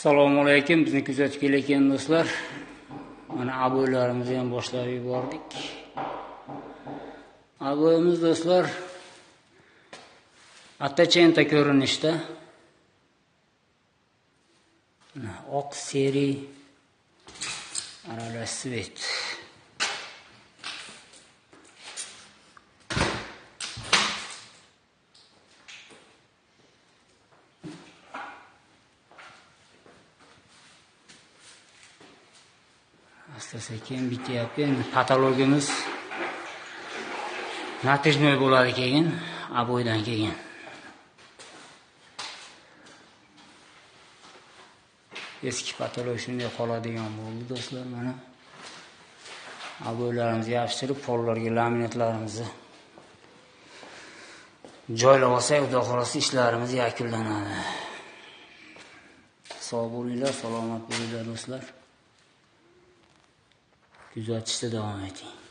Assalomu alaykum, bizni kuzatib kelayotgan do'stlar. Mana aboylarimizni ham boshlab yubordik. Aboyimiz do'stlar Attachenta ko'rinishda. Oq seri aralash svet. Asta sekin bityapti. Endi patologimiz natijnoy bo'ladi keyin, aboydan keyin. Eski patolog shunday qoladigan bo'ldi do'stlar. Mana aboylarimizni yopishtirib, pollarga laminatlarimizni joylab olsak, Xudo xolasa ishlarimiz yakunlanadi. Sog' bo'linglar, salomat bo'linglar do'stlar. Kuzatishda davom eting.